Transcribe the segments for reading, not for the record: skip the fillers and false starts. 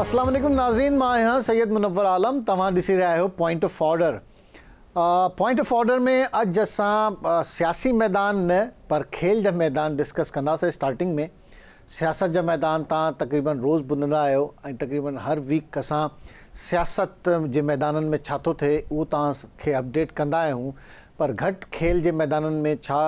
अस्सलाम वालेकुम नाज़रीन, मां आहियां सैयद मुनव्वर आलम। तव्हां ॾिसी रहिया आहियो point of order. Point of order में अॼु असां सियासी मैदान न पर खेल जा मैदान डिस्कस कंदासीं। स्टार्टिंग में सियासत जा मैदान तव्हां तक़रीबन रोज़ ॿुधंदा आहियो ऐं तक़रीबन हर वीक असां सियासत जे मैदाननि में छा थो थिए उहो तव्हांखे अपडेट कंदा आहियूं, पर घटि खेल जे मैदाननि में छा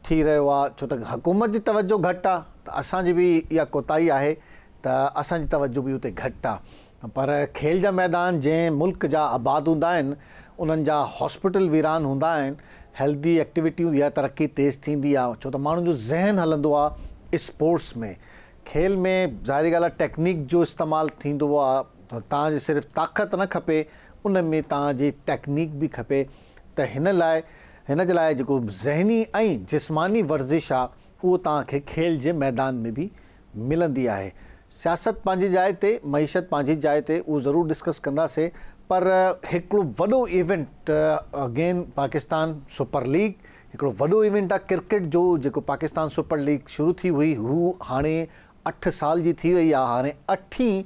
थी रहियो आहे, छो त हुकूमत जी तवजो घटि आहे त असांजी बि इहा कोताही आहे त असांजी तवजो बि उते घटि आहे। पर खेल जा मैदान जंहिं मुल्क जा आबाद हूंदा आहिनि उन्हनि जा हॉस्पिटल वीरान हूंदा आहिनि, हेल्दी एक्टिविटी हूंदी आहे, तरक़ी तेज़ थींदी आहे, छो त माण्हुनि जो ज़हन हलंदो आहे स्पोर्ट्स में। खेल में ज़ाहिर ॻाल्हि आहे टेक्निक जो इस्तेमालु थींदो आहे, त तव्हांजी सिर्फ़ु ताक़त न खपे, उन में तव्हांजी टेक्निक बि खपे। त हिन जे लाइ जेको ज़हनी ऐं जिस्मानी वर्ज़िश आहे उहो तव्हांखे खेल जे मैदान में बि मिलंदी आहे। सियासत पंहिंजी जाइ ते, मईशत पंहिंजी जाइ ते, उहो ज़रूरु डिस्कस कंदासीं, पर हिकिड़ो वॾो event again Pakistan super league हिकिड़ो वॾो इवेंट आहे क्रिकेट जो, जेको पाकिस्तान सुपर लीग शुरू थी हुई, हू हाणे 8 साल जी थी वई आहे। हाणे 8वीं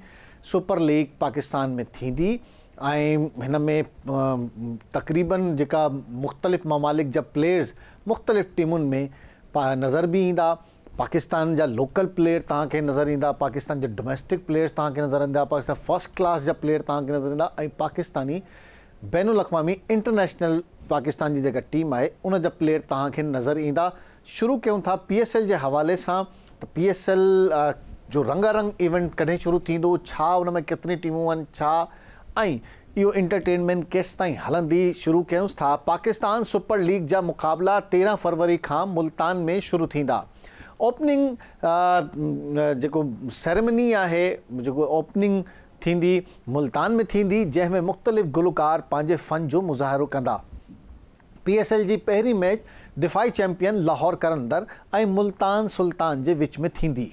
सुपर लीग पाकिस्तान में थींदी ऐं हिन में तक़रीबन जेका मुख़्तलिफ़ ममालिक जा प्लेयर्स मुख़्तलिफ़ टीमुनि में नज़र बि ईंदा। पाकिस्तान जा लोकल प्लेयर तव्हांखे नज़र ईंदा, पाकिस्तान जा डोमेस्टिक प्लेयर्स तव्हांखे नज़र ईंदा, पाकिस्तान फर्स्ट क्लास जा प्लेयर तव्हांखे नज़र ईंदा ऐं पाकिस्तानी बैनुल अक़वामी इंटरनेशनल पाकिस्तान जी जेका टीम आहे उन जा प्लेयर तव्हांखे नज़र ईंदा। शुरू कयूं था पी एस एल जे हवाले सां, त पी एस एल जो रंगारंग इवेंट कॾहिं शुरू थींदो, छा उन में केतिरी टीमूं आहिनि, छा ऐं इहो एंटरटेनमेंट केसि ताईं हलंदी, शुरू कयूं था। पाकिस्तान सुपर लीग जा मुक़ाबला 13 फरवरी खां मुल्तान में शुरू थींदा। ओपनिंग जेको सेरेमनी आहे, जेको ओपनिंग थींदी मुल्तान में थींदी, जंहिं में मुख़्तलिफ़ गुलकार पंहिंजे फ़न जो मुज़ाहिरो कंदा। पी एस एल जी पहिरीं मैच दिफ़ाई चैंपियन लाहौर कलंदर ऐं मुल्तान सुल्तान जे विच में थींदी।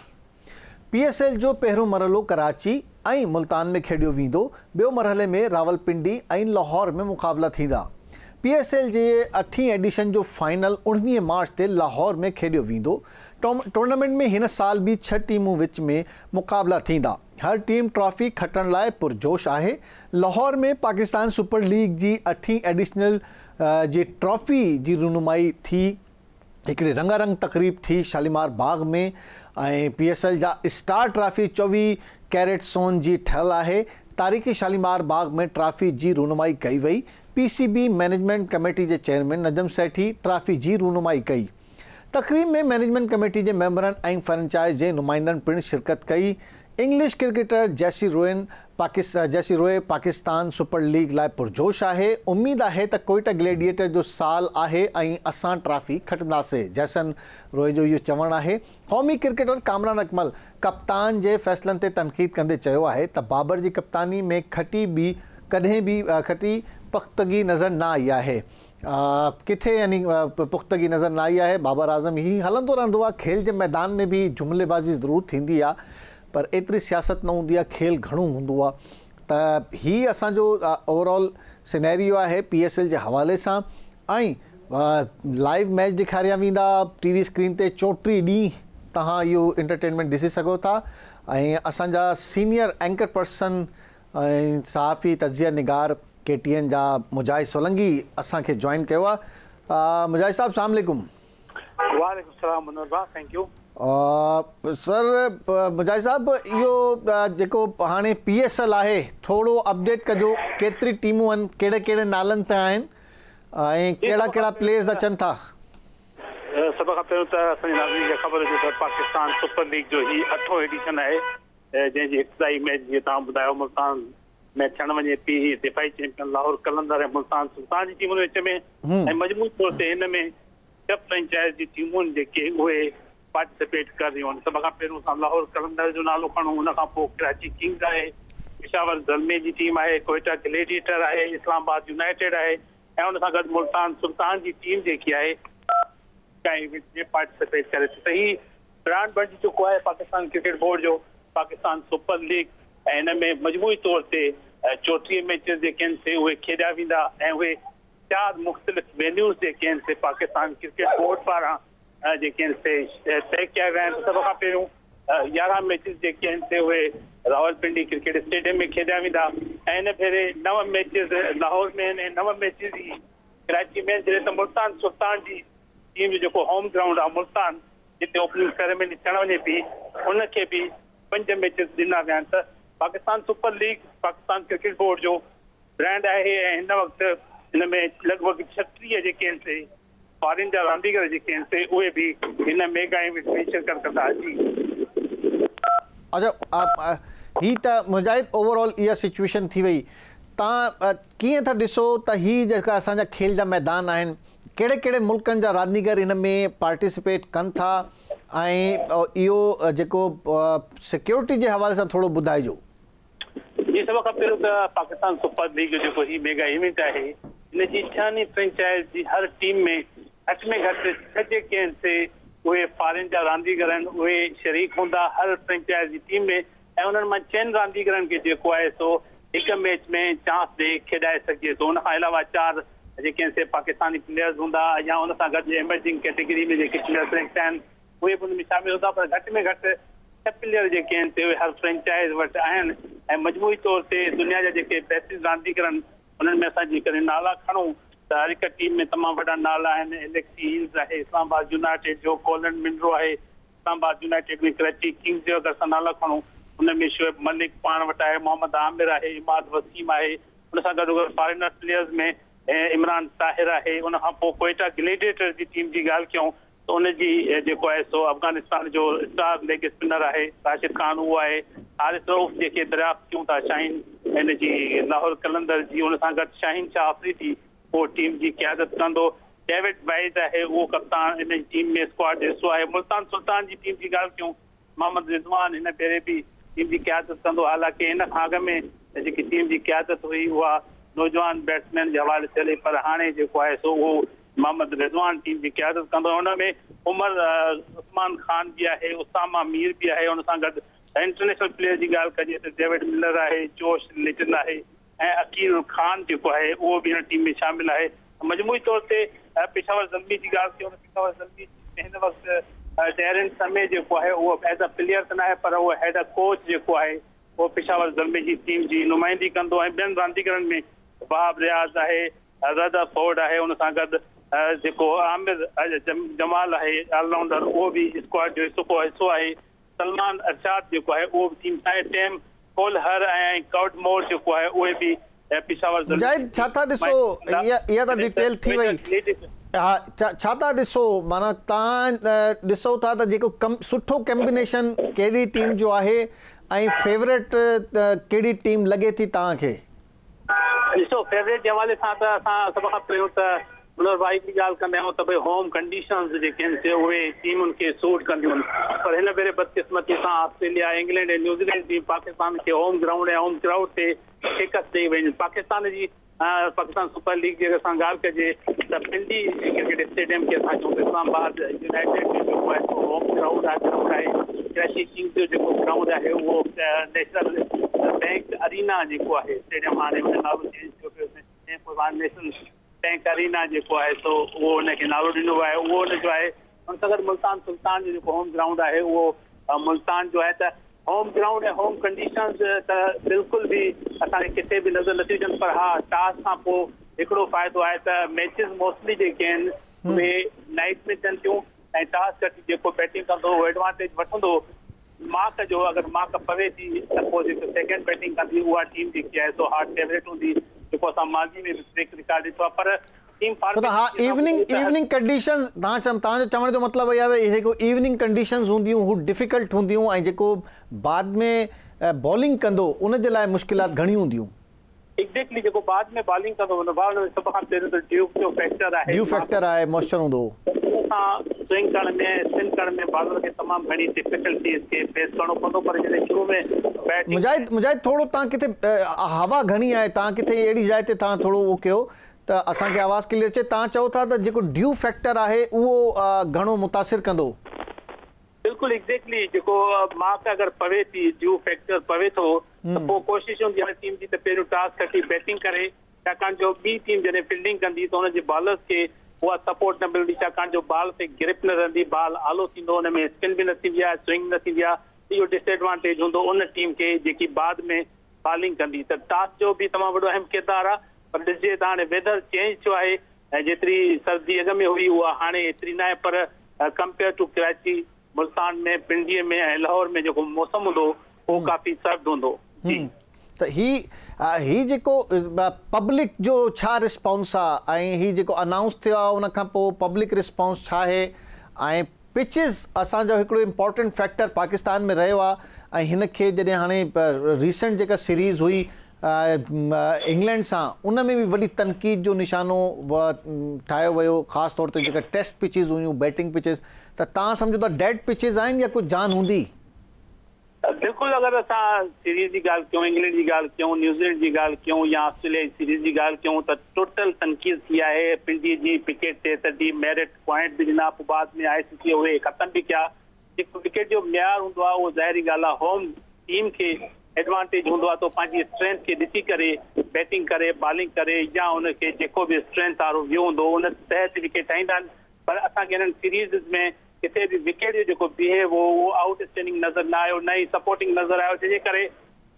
पी एस एल जो पहिरियों मरहलो कराची ऐं मुल्तान में खेॾियो वेंदो, ॿियो मरहले में रावलपिंडी ऐं लाहौर में मुक़ाबला थींदा। पी एस एल जे 8वीं एडिशन जो फाइनल 19 मार्च ते लाहौर में खेॾियो वेंदो। टूर्नामेंट में हिन साल बि 6 टीमूं विच में मुक़ाबला थींदा। हर टीम ट्रॉफी खटण लाइ पुरजोश आहे। लाहौर में पाकिस्तान सुपर लीग जी 8वीं एडिशनल जी ट्रॉफी जी रूनुमाई थी, हिकिड़ी रंगारंग तक़रीब थी शालीमार बाग़ में ऐं पी एस एल जा स्टार ट्रॉफी 24 कैरेट सोन जी ठहियल आहे। तारीख़ी शालीमार बाग़ में ट्रॉफी जी रूनुमाई कई वई। P C B management committee जे चेयरमैन नजम सेठी ट्रॉफी जी रूनुमाई कई। तक़रीब में मैनेजमेंट कमेटी जे मेंबरनि ऐं फ्रेंचाइज़ जे नुमाइंदनि पिणु शिरकत कई। English cricketer Jesse Roy Pakistan super league लाइ पुरजोश आहे। उम्मीद आहे त कोयटा ग्लैडिएटर जो साल आहे ऐं असां ट्रॉफी खटंदासीं, जैसन रोए जो इहो चवणु आहे। क़ौमी क्रिकेटर कामरान अकमल कप्तान जे फ़ैसिलनि ते तनक़ीद कंदे चयो आहे त बाबर जी कप्तानी में खटी बि कॾहिं बि खटी पुख़्तगी नज़र न आई आहे। किथे यानी पुख़्तगी नज़र न आई आहे। बाबर आज़म ही हलंदो रहंदो आहे। खेल जे मैदान में बि जुमलेबाज़ी ज़रूरु थींदी आहे, पर एतिरी सियासत न हूंदी आहे, खेल घणो हूंदो आहे। त हीउ असांजो ओवरऑल सिनेरियो आहे पी एस एल जे हवाले सां ऐं लाइव मैच ॾेखारिया वेंदा टीवी स्क्रीन ते 34 ॾींहुं तव्हां इहो एंटरटेनमेंट ॾिसी सघो था। ऐं असांजा सीनियर एंकर पर्सन ऐं सहाफ़ी तजिया निगार के टी एन जा मुजाहिद सोलंगी असांखे जॉइन कयो आहे। मुजाहिद साहब अस्सलाम वालेकुम। वालेकुम सलाम मुनव्वर भाउ, thank you. Sir Mujahid साहब, इहो जेको हाणे पी एस एल आहे, थोरो अपडेट कजो, केतिरी टीमूं आहिनि, कहिड़े कहिड़े नालनि सां आहिनि ऐं कहिड़ा कहिड़ा प्लेयर्स अचनि था? सभ खां पहिरियों त असांजे नाज़रीन खे ख़बर हुजे त पाकिस्तान सुपर लीग जो हीउ 8हों एडिशन आहे, जंहिंजी इब्तिदाई मैच जीअं तव्हां ॿुधायो मुल्तान में थियण वञे पई। दिफ़ाई चैंपियन लाहौर कलंदर ऐं मुल्तान सुल्तान जी टीमुनि विच में ऐं मजमूई तौर ते हिन में 6 फ्रेंचाइज़ जी टीमुनि जेके उहे पार्टिसिपेट कर रहियूं आहिनि। सभ खां पहिरियों असां लाहौर कलंदर जो नालो खणूं, उन खां पोइ कराची किंग्स आहे, पेशावर ज़ल्मी जी टीम आहे, कोयटा ग्लैडिएटर आहे, इस्लामाबाद यूनाइटेड आहे ऐं उन सां गॾु मुल्तान सुल्तान जी टीम जेकी आहे इवेंट में पार्टिसिपेट करे थी। त हीउ ब्रांड बणिजी चुको आहे पाकिस्तान क्रिकेट बोर्ड जो पाकिस्तान सुपर लीग ऐं हिन में मजमूई तौर ते 34 मैच जेके आहिनि से उहे खेॾिया वेंदा ऐं उहे 4 मुख़्तलिफ़ वेन्यूज़ जेके आहिनि से पाकिस्तान क्रिकेट बोर्ड पारां जेके आहिनि से तय कया विया आहिनि। सभ खां पहिरियों 11 मैचेस जेके आहिनि से उहे راولپنڊي ڪرڪيٽ اسٽيڊيم ۾ کيڏيا ويندا ۽ هن ڀيري 9 ميچز لاهور ۾ آهن ۽ 9 ميچز ئي ڪراچي ۾ آهن. جڏهن ته ملتان سلطان جي ٽيم جو جيڪو هوم گرائونڊ آهي ملتان، جتي اوپننگ سيريمني ٿيڻ وڃي پئي، ان کي به 5 ميچز ڏنا ويا آهن. ته Pakistan super league Pakistan cricket board جو برانڊ آهي ۽ هن وقت هن ۾ لڳ ڀڳ 36 جيڪي آهن سي فارين جا رانديگر جيڪي آهن سي اهي به هن ميگا ايونٽ ۾ شرڪت ڪندا. جي. اچها هي ته مجاهد اوور آل اها سچويشن ٿي وئي، تان ڪيئن ٿا ڏسو ته هي جيڪا اسان جا کيل جا ميدان آهن ڪهڙي ڪهڙي ملڪن جا رانديگر ان ۾ پارٽيسپيٽ ڪن ٿا ۽ اهو جيڪو سيڪيورٽي جي حوالي سان ٿورو ٻڌائجو. جي سڀ کان پهريون ته پاڪستان سپر ليگ جو جيڪو هي ميگا ايونٽ آهي ان جي ڇهن ئي فرنچائز جي هر ٽيم ۾ گهٽ ۾ گهٽ 6 جيڪي آهن سي اهي فارين جا رانديگر آهن اهي شريڪ هوندا هر فرنچائز جي ٽيم ۾ ۽ انهن مان 4 رانديگرن کي جيڪو آهي سو هڪ ميچ ۾ چانس ڏئي کيڏائي سگهجي ٿو. ان کان علاوه 4 جيڪي آهن سي پاڪستاني پليئرز هوندا يا ان سان گڏ ايمرجنگ ڪيٽيگري ۾ جيڪي پليئر سليڪٽ آهن اهي به ان ۾ شامل هوندا پر گهٽ ۾ گهٽ 6 پليئر جيڪي آهن سي اهي هر فرنچائز وٽ آهن ۽ مجموعي طور تي دنيا جا جيڪي بهترين رانديگر آهن انهن ۾ اسان جيڪڏهن نالا کڻون ته هر هڪ ٽيم ۾ تمام وڏا نالا آهن. اليڪسي هيلز آهي اسلام آباد يونائيٽيڊ جو، ڪولن منرو آهي اسلام آباد يونائيٽيڊ ۾ ڪراچي ڪنگز جو اگر اسان نالا کڻون ان ۾ شعيب ملڪ پاڻ وٽ آهي، محمد عامر آهي، عماد وسيم آهي، ان سان گڏوگڏ فارينر پليئرز ۾ عمران طاهر آهي. ان کان پوء ڪوئيٽا گليڊيٽرز جي ٽيم جي ڳالهه ڪيون ته ان جي جيڪو آهي سو افغانستان جو اسٽار ليگ اسپنر آهي راشد خان اهو آهي، حارث رئوف جيڪي دريافت ڪيون ٿا شاهين هن جي لاهور قلندر جي، ان سان گڏ شاهين شاهه آفريدي اهو ٽيم جي قيادت ڪندو، ڊيوڊ وائز آهي اهو ڪپتان ان جي ٽيم ۾ اسڪواڊ جو حصو آهي. ملتان سلطان جي ٽيم جي ڳالهه ڪيون محمد رضوان هن ڀيري به ٽيم جي قيادت ڪندو، حالانڪه هن کان اڳ ۾ جيڪي ٽيم جي قيادت هئي اها نوجوان بيٽسمين جي حوالي ٿيل هئي پر هاڻي جيڪو آهي سو اهو محمد رضوان ٽيم جي قيادت ڪندو. ان ۾ عمر عثمان خان به آهي، اسامه مير به آهي، ان سان گڏ انٽرنيشنل پليئر جي ڳالهه ڪجي ته ڊيوڊ ملر آهي، جوش لٽل آهي ۽ عقيل خان جيڪو آهي اهو به هن ٽيم ۾ شامل آهي. مجموعي طور تي پشاور زلمي جي ڳالهه ڪيون ته پشاور زلمي ۾ هن وقت ڊيرن سمي جيڪو آهي اهو ايز ا پليئر ته ناهي پر اهو هيڊ ڪوچ جيڪو آهي اهو پشاور زلمي جي ٽيم جي نمائندگي ڪندو ۽ ٻين رانديگرن ۾ وهاب رياض آهي، رضا فورڊ آهي، ان سان گڏ جيڪو عامر جمال آهي آل رائونڊر اهو به اسڪواڊ جو حصو آهي. سلمان ارشاد جيڪو آهي اهو به ٽيم سان آهي. ٽيم ڪولهر ۽ ڪورٽ مور جيڪو آهي اهي به پشاور زلمي مجاهد ڇا ٿا ڏسو اها ته ڊيٽيل ٿي وئي ها ڇا ٿا ڏسو معنيٰ تان ڏسو ٿا ته جيڪو سٺو ڪمبينيشن ڪهڙي ٽيم جو آهي ۽ فيورٽ ڪهڙي ٽيم لڳي ٿي توهان کي؟ ڏسو فيورٽ جي حوالي سان ته اسان سڀ کان پهريون ته منور ڀائي هڪڙي ڳالهه ڪندا آهيون ته ڀئي هوم ڪنڊيشنز جيڪي آهن سي اهي ٽيمن کي سوٽ ڪنديون آهن پر هن ڀيري بدقسمتي سان Australia, England ۽ New Zealand team Pakistan کي هوم گرائونڊ ۽ هوم ڪرائوڊ تي شڪست ڏئي وئي. پاڪستان جي پاڪستان سپر ليگ جي اگر اسان ڳالهه ڪجي ته پنڊي ڪرڪيٽ اسٽيڊيم کي اسان چئون ته اسلام آباد يونائيٽيڊ جو جيڪو آهي سو هوم گرائونڊ آهي گرائونڊ آهي ڪراچي ڪنگز جو جيڪو گرائونڊ آهي اهو نيشنل بينڪ ارينا جيڪو آهي اسٽيڊيم هاڻي ان جو نالو چينج ٿيو پيو پوء هاڻي نيشنل بينڪ ارينا جيڪو آهي سو اهو ان کي نالو ڏنو ويو آهي اهو ان جو آهي ان سان گڏ ملتان سلطان جو جيڪو هوم گرائونڊ آهي اهو ملتان جو آهي ته هوم گرائونڊ ۽ هوم ڪنڊيشنز ته بلڪل به اسان کي ڪٿي به نظر نٿيون اچن پر ها ٽاس کان پوء هڪڙو فائدو آهي ته ميچز موسٽلي جيڪي آهن اهي نائٽ ۾ ٿين ٿيون ۽ ٽاس کٽي جيڪو بيٽنگ ڪندو اهو ايڊوانٽيج وٺندو. ماڪ جو اگر ماڪ پوي ٿي ته پوء جيڪو سيڪنڊ بيٽنگ ڪندي اها ٽيم جيڪي آهي سو هاٽ فيورٽ هوندي جيڪو اسان ماضي ۾ به ٽريڪ رڪارڊ ڏٺو آهي پر ٽيم ڇو ته ها ايوننگ ايوننگ ڪنڊيشنز توهان چون توهان جو چوڻ جو مطلب اهي آهي ته جيڪو ايوننگ ڪنڊيشنز هونديون هو ڊفيڪلٽ هونديون ۽ جيڪو بعد ۾ بالنگ ڪندو ان جي لاء مشڪلات گهڻيون هونديون. ايگزيڪٽلي جيڪو بعد ۾ بالنگ ڪندو ان ۾ سڀ کان پهريون ته ڊيو جو فيڪٽر آهي. ڊيو فيڪٽر آهي موئسچر هوندو. ان سان سوئنگ ڪرڻ ۾ ۽ اسپن ڪرڻ ۾ بالر کي تمام گهڻي ڊفيڪلٽيز کي فيس ڪرڻو پوندو پر جڏهن شروع ۾ بيٽنگ. مجاهد مجاهد ٿورو تان ڪٿي هوا گهڻي آهي تان ڪٿي اهڙي جاء تي تان ٿورو اهو ڪيو ته اسان کي آواز ڪليئر اچي تان چئو ٿا ته جيڪو ڊيو فيڪٽر آهي اهو گهڻو متاثر ڪندو. بلڪل ايگزيڪٽلي جيڪو ماڪ اگر پوي ٿي ڊيو فيڪٽر پوي ٿو ته پوء ڪوشش هوندي هر ٽيم جي ته پهريون ٽاس کٽي بيٽنگ ڪري ڇاڪاڻ جو ٻي ٽيم جڏهن فيلڊنگ ڪندي ته ان جي بالرز کي اها سپورٽ نه ملندي ڇاڪاڻ جو بال تي گرپ نه رهندي بال آلو ٿيندو ان ۾ اسپن به نه ٿيندي آهي سوئنگ نه ٿيندي آهي. اهو ڊس ايڊوانٽيج هوندو ان ٽيم کي جيڪي بعد ۾ بالنگ ڪندي. ته ٽاس جو به تمام وڏو اهم ڪردار آهي، پر ڏسجي ته هاڻي ويدر چينج ٿيو آهي ۽ جيتري سردي اڳ ۾ هئي اها هاڻي ايتري نه آهي، پر ڪمپيئر ٽو ڪراچي، ملتان ۾، پنڊي ۾ ۽ لاهور ۾ جيڪو موسم هوندو اهو ڪافي سرد هوندو. جي ته هي جيڪو پبلڪ جو ڇا رسپانس آ ۽ هي جيڪو انائونس ٿيو آ ان کان پوء پبلڪ رسپانس ڇا آهي ۽ پچز اسان جو هڪڙو امپورٽنٽ فيڪٽر پاڪستان ۾ رهيو آ ۽ هن کي جڏهن هاڻي ريسنٽ جيڪا سيريز هئي انگلينڊ سان ان ۾ به وڏي تنقيد جو نشانو ٺاهيو ويو، خاص طور تي جيڪا ٽيسٽ پچز هيون، بيٽنگ پچز، ته توهان سمجهو ٿا ڊيڊ پچز آهن يا ڪجهه جان هوندي؟ بلڪل، اگر اسان سيريز جي ڳالهه ڪيون، انگلينڊ جي ڳالهه ڪيون، نيوزيلينڊ جي ڳالهه ڪيون يا آسٽريليا جي سيريز جي ڳالهه ڪيون ته ٽوٽل تنقيد ٿي آهي پنڊي جي وڪيٽ تي ته ڊي ميرٽ پوائنٽ به ڏنا، پوء بعد ۾ آء سي سي اهي ختم به ڪيا. جيڪو وڪيٽ جو معيار هوندو آهي اهو ظاهري ڳالهه آهي هوم ٽيم کي ايڊوانٽيج هوندو آهي ته پنهنجي اسٽرينٿ کي ڏسي ڪري بيٽنگ ڪري، بالنگ ڪري يا ان کي جيڪو به اسٽرينٿ وارو ويو هوندو ان تحت وڪيٽ ٺاهيندا آهن. پر اسان کي هنن سيريزز ۾ ڪٿي به وڪيٽ جو جيڪو بيهيو هو اهو آئوٽ اسٽينڊنگ نظر نه آيو، نه ئي سپورٽنگ نظر آيو، جنهن جي ڪري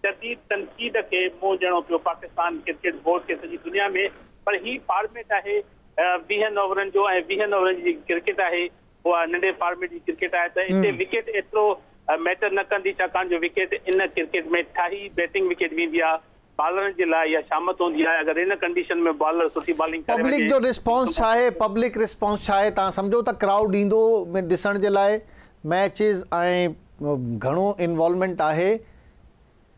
شديد تنقيد کي منهن ڏيڻو پيو پاڪستان ڪرڪيٽ بورڊ کي سڄي دنيا ۾. پر هي فارميٽ آهي 20 اوورن جو ۽ 20 اوورن جي جيڪي ڪرڪيٽ آهي اها ننڍي فارميٽ جي ڪرڪيٽ آهي ته اتي وڪيٽ ايترو ميٽر نه ڪندي، ڇاڪاڻ جو وڪيٽ ان ڪرڪيٽ ۾ ٺاهي بيٽنگ وڪيٽ ويندي آهي، بالرن جي لاء اها شامت هوندي آهي، اگر ان ڪنڊيشن ۾ بالر سٺي بالنگ ڪري پبلڪ وڃي جو رسپانس ڇا آهي؟ پبلڪ رسپانس ڇا آهي؟ توهان سمجهو ٿا ڪرائوڊ ايندو ڏسڻ جي لاء ميچز ۽ گهڻو انوالومينٽ آهي؟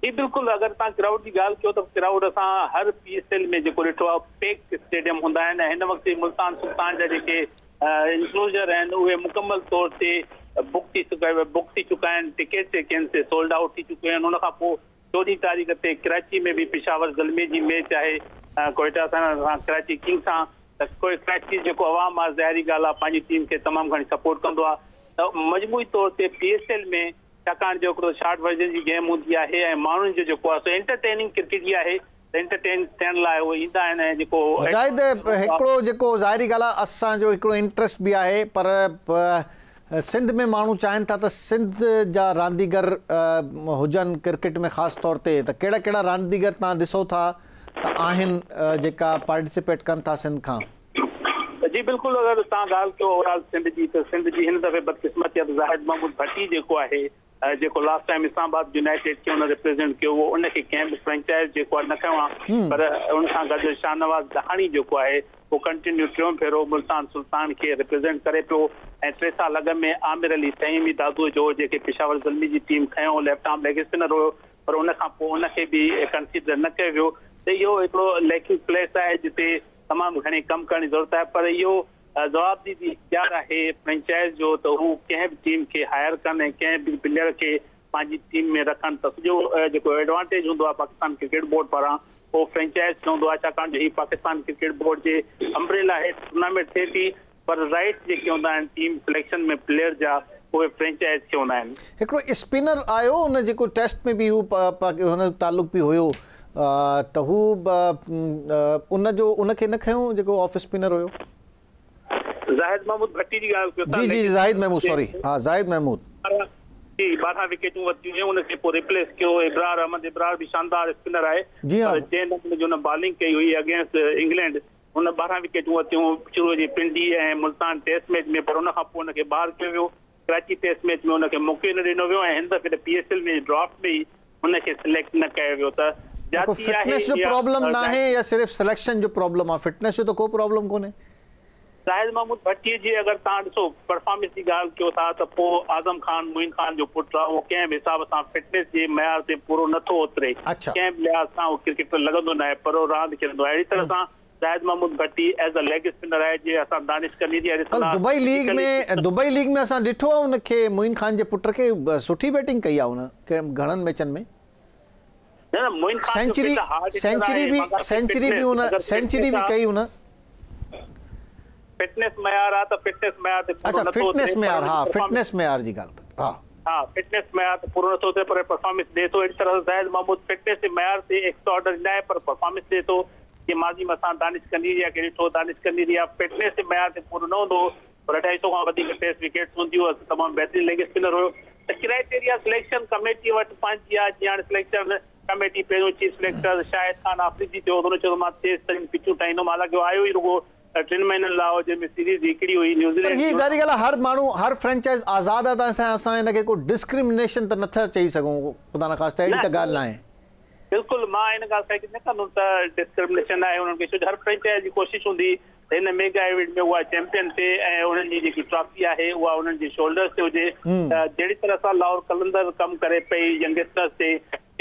جي بلڪل، اگر توهان ڪرائوڊ جي ڳالهه ڪيو ته ڪرائوڊ اسان هر پي ايس ايل ۾ جيڪو ڏٺو آهي پيڪ اسٽيڊيم هوندا آهن ۽ هن وقت ملتان سلطان جا جيڪي انڪلوزر آهن اهي مڪمل طور تي بڪ ٿي چڪا آهن، ٽڪيٽس جيڪي آهن سي سولڊ آئوٽ ٿي چڪيون آهن. ان کان پوء 14 تاريخ تي ڪراچي ۾ به پشاور زلمي جي ميچ آهي ڪوئيٽا سان ڪراچي ڪنگ سان، ته ڪراچي جيڪو عوام آهي ظاهري ڳالهه آهي پنهنجي ٽيم کي تمام گهڻي سپورٽ ڪندو آهي. ته مجموعي طور تي پي ايس ايل ۾ ڇاڪاڻ جو هڪڙو شارٽ ورجن جي گيم هوندي آهي ۽ ماڻهن جو جيڪو آهي سو انٽرٽيننگ ڪرڪيٽ ئي آهي ته انٽرٽين ٿيڻ لاء اهي ايندا آهن ۽ جيڪو مجاهد هڪڙو جيڪو ظاهري ڳالهه آهي اسان جو هڪڙو انٽرسٽ به آهي پر سنڌ ۾ ماڻهو چاهين ٿا ته سنڌ جا رانديگر هجن ڪرڪيٽ ۾ خاص طور تي ته ڪهڙا ڪهڙا رانديگر توهان ڏسو ٿا ته آهن جيڪا پارٽيسپيٽ ڪن ٿا سنڌ کان؟ جي بلڪل، اگر توهان ڳالهه ڪيو اوور آل سنڌ جي ته سنڌ جي هن دفعي بدقسمتي آهي ته زاهد محمود ڀٽي جيڪو آهي جيڪو لاسٽ ٽائيم اسلام آباد يونائيٽيڊ کي ان ريپريزنٽ ڪيو هو ان کي ڪنهن به فرنچائز جيڪو آهي نه کنيو آهي، پر ان سان گڏ شاهنواز ڏهاڻي جيڪو آهي هو ڪنٽينيو ٽيون ڀيرو ملتان سلطان کي ريپريزنٽ ڪري پيو ۽ 3 سال اڳ ۾ عامر علي فهيم دادوء جو جيڪي پشاور زلمي جي ٽيم کنيو ليفٽ آرم ليگ اسپنر هيو پر ان کان پوء ان کي به ڪنسيڊر نه ڪيو ويو. ته اهو هڪڙو ليڪنگ پليس آهي جتي تمام گهڻي ڪم ڪرڻ جي ضرورت آهي، پر اهو جوابدهي اختيار آهي فرنچائز جو ته هو ڪنهن به ٽيم کي هائر ڪن ۽ ڪنهن به پليئر کي پنهنجي ٽيم ۾ رکن ته سڄو جيڪو ايڊوانٽيج هوندو آهي پاڪستان ڪرڪيٽ بورڊ پاران اهو فرنچائز کي هوندو آهي، ڇاڪاڻ جو هي پاڪستان ڪرڪيٽ بورڊ جي امبريلا هيٺ ٽورنامينٽ ٿئي ٿي پر رائٽس جيڪي هوندا آهن ٽيم سليڪشن ۾ پليئر جا اهي فرنچائز کي هوندا آهن. هڪڙو اسپنر آيو ان جيڪو ٽيسٽ ۾ به هو هن جو تعلق به هيو ته هو ان جو ان کي نه کنيو جيڪو آف اسپنر هيو. زاهد محمود ڀٽي جي ڳالهه ڪيو ٿا. جي جي زاهد محمود سوري ها زاهد محمود. جي 12 وڪيٽون ورتيون هيون ان کي پوء ريپليس ڪيو ابرار احمد، ابرار به شاندار اسپنر آهي پر جنهن نموني جو هن بالنگ ڪئي هئي اگينسٽ انگلينڊ هن 12 وڪيٽون ورتيون شروع جي پنڊي ۽ ملتان ٽيسٽ ميچ ۾ پر ان کان پوء ان کي ٻاهر ڪيو ويو، ڪراچي ٽيسٽ ميچ ۾ ان کي موقعو نه ڏنو ويو ۽ هن دفعي ته پي ايس ايل ۾ ڊرافٽ ۾ ئي ان کي سليڪٽ نه ڪيو ويو ته جيڪو جاتي آهي فٽنس جو يا پرابلم ناهي يا صرف سليڪشن جو پرابلم آهي، فٽنس جو ته ڪو پرابلم ڪونهي. زاهد محمود ڀٽي جي اگر توهان ڏسو پرفارمنس جي ڳالهه ڪيو ٿا ته پوء اعظم خان معين خان جو پٽ آهي اهو ڪنهن به حساب سان فٽنس جي معيار تي پورو نه ٿو اتري، ڪنهن به لحاظ سان اهو ڪرڪيٽر لڳندو ناهي پر اهو راند کيڏندو آهي. اهڙي طرح سان Zahid Mahmood Bhatti as a leg spinner آهي جي اسان دانش ڪنيريا ڏسندا دبئي ليگ ۾ دبئي ليگ ۾ اسان ڏٺو آهي ان کي معين خان جي پٽ کي سٺي بيٽنگ ڪئي آهي ان گهڻن ميچن ۾. نه نه معين خان جو سينچري پٽ هارڊ هٽر سينچري آهي به مگر سينچري به فٽنس ان اگر سينچري فٽنس به آ ڪئي ان. فٽنس معيار آ ته فٽنس معيار تي پورو اڇا نٿو اتري فٽنس پر معيار ان جي ها پرفارمنس فٽنس معيار جي ڳالهه ٿا ها. ها فٽنس معيار تي پورو نٿو اتري پر پرفارمنس ڏي ٿو. اهڙي طرح سان زاهد محمود فٽنس جي معيار تي ايڪسٽرا آرڊنري ناهي پر پرفارمنس ڏي ٿو. جيئن ماضي ۾ اسان دانش ڪنيريا کي ڏٺو، دانش ڪنيريا فٽنس جي معيار تي پورو نه هوندو هو پر 250 کان وڌيڪ ٽيسٽ وڪيٽس هونديون هئس، تمام بهترين ليگ اسپنر هيو. ته ڪرائيٽيريا سليڪشن ڪميٽي وٽ پنهنجي آهي. جيئن هاڻي سليڪشن ڪميٽي پهريون چيف سليڪٽر شاهد خان آفريدي ٿيو ته هن چيو ته مان تيز ترين پچون ٺاهيندم، حالانڪه اهو آيو ئي رڳو 3 مهينن لاء هو، جنهن ۾ سيريز هڪڙي هئي پر هي نيوزيلينڊ جي. ظاهري ڳالهه آهي هر ماڻهو هر فرنچائز آزاد آهي ته اسان هن کي ڪو ڊسڪرمنيشن ته نٿا چئي سگهون، خدا نخواسته اهڙي نه ته ڳالهه ناهي. بلڪل مان ان ڳالهه سان ايگري نه ڪندم ته ڊسڪرمنيشن آهي انهن کي، ڇو جو هر فرنچائز جي ڪوشش هوندي ته هن ميگا ايونٽ ۾ اها چيمپيئن ٿئي ۽ انهن جي جيڪي ٽرافي آهي اها انهن جي شولڊرز تي هجي. ته جهڙي طرح سان لاهور قلندر ڪم ڪري پئي ينگسٽرز تي،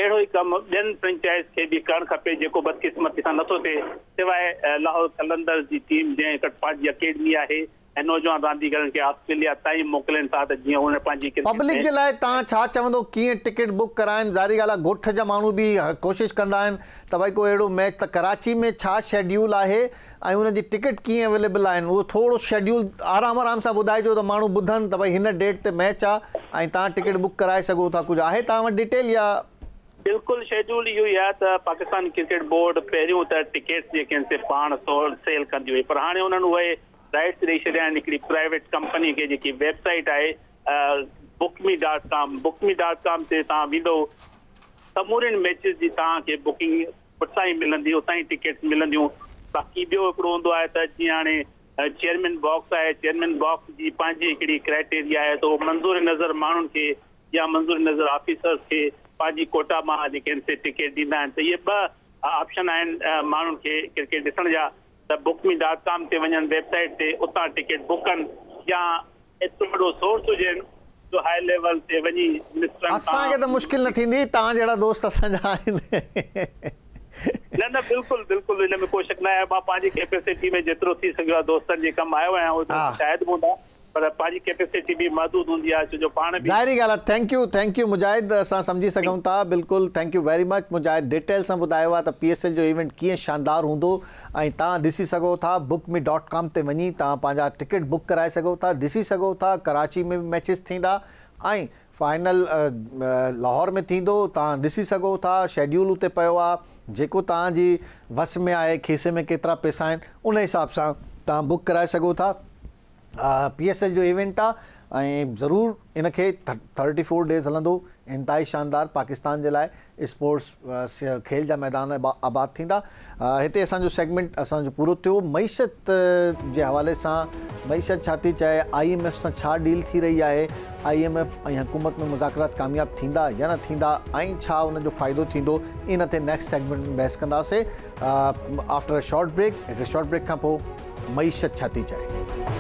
اهڙو ئي ڪم ٻين فرنچائز کي به ڪرڻ کپي، جيڪو بدقسمتي سان نٿو ٿئي، سواء لاهور قلندر جي ٽيم جنهن وٽ پنهنجي اڪيڊمي آهي ۽ نوجوان رانديگرن کي آسٽريليا تائين موڪلين ٿا ته جيئن انهن پنهنجي ڪرڪيٽ پبلڪ ۾. جي لاء توهان ڇا چوندو ڪيئن ٽڪيٽ بڪ ڪرائين؟ ظاهري ڳالهه آهي ڳوٺ جا ماڻهو به ڪوشش ڪندا آهن ته ڀائي ڪو اهڙو ميچ ته ڪراچي ۾ ڇا شيڊيول آهي ۽ ان جي ٽڪيٽ ڪيئن اويليبل آهن اهو ٿورو شيڊيول آرام آرام سان ٻڌائجو ته ماڻهو ٻڌن ته ڀائي هن ڊيٽ تي ميچ آهي ۽ توهان ٽڪيٽ بڪ ڪرائي سگهو ٿا ڪجهه آهي توهان وٽ ڊيٽيل يا. بلڪل شيڊيول اهو ئي آهي ته پاڪستان ڪرڪيٽ بورڊ پهريون ته ٽڪيٽس جيڪي آهن سي پاڻ سيل ڪندي هئي پر هاڻي انهن اهي رائٽس ڏئي ڇڏيا آهن هڪڙي پرائيويٽ ڪمپني کي جيڪي ويب سائيٽ آهي book me dot com, book me dot com تي توهان ويندو سمورين ميچز جي توهان کي بڪنگ اتان ئي ملندي، اتان ئي ٽڪيٽس ملنديون. باقي ٻيو هڪڙو هوندو آهي ته جيئن هاڻي چيئرمين باڪس آهي، چيئرمين باڪس جي پنهنجي هڪڙي ڪرائيٽيريا آهي ته اهو منظور نظر ماڻهن کي يا منظور نظر آفيسرز کي پنهنجي ڪوٽا مان جيڪي آهن سي ٽڪيٽ ڏيندا آهن. ته اهي ٻه آپشن آهن ماڻهن کي ڪرڪيٽ ڏسڻ جا، ته بڪ مي ڊاٽ ڪام تي وڃن ويب سائيٽ تي اتان ٽڪيٽ بڪ ڪن يا ايترو وڏو سورس هجين جو هاء ليول تي وڃي منسٽرن اسان کي ته تان. مشڪل نه ٿيندي توهان جهڙا دوست اسان جا آهن. نه نه بلڪل بلڪل ان ۾ ڪو شڪ نه آهي مان پنهنجي ڪيپيسٽي ۾ جيترو ٿي سگهيو آهي دوستن جي ڪم آيو آهيان اهي دوست شاهد به هوندا. پر پنهنجي ڪيپيسٽي به محدود هوندي آهي ڇو جو پاڻ به. ظاهري ڳالهه آهي thank you thank you مجاهد اسان سمجهي سگهون ٿا بلڪل thank you very much Mujahid detail سان ٻڌايو آهي ته پي ايس ايل جو ايونٽ ڪيئن شاندار هوندو ۽ توهان ڏسي سگهو ٿا بڪ مي ڊاٽ ڪام تي وڃي توهان پنهنجا ٽڪيٽ بڪ ڪرائي سگهو ٿا ڏسي سگهو ٿا ڪراچي ۾ به ميچز ٿيندا ۽ فائنل لاهور ۾ ٿيندو توهان ڏسي سگهو ٿا شيڊيول اتي پيو آهي جيڪو توهان جي وس ۾ آهي کيسي ۾ ڪيترا پئسا آهن ان حساب سان توهان بڪ ڪرائي سگهو ٿا. پي ايس ايل جو ايونٽ آ ۽ ضرور ان کي 34 ڊيز هلندو انتهائي شاندار پاڪستان جي لاء اسپورٽس کيل جا ميدان آباد ٿيندا هتي اسان جو سيگمينٽ اسان جو پورو ٿيو معيشت جي حوالي سان معيشت ڇا ٿي چاهي I M F سان ڇا ڊيل ٿي رهي آهي I M F ۽ حڪومت ۾ مذاڪرات ڪامياب ٿيندا يا نه ٿيندا ۽ ڇا ان جو فائدو ٿيندو ان تي نيڪسٽ سيگمينٽ ۾ بحث ڪنداسي آفٽر ا شارٽ بريڪ هڪ شارٽ بريڪ کان پوء معيشت ڇا ٿي چاهي.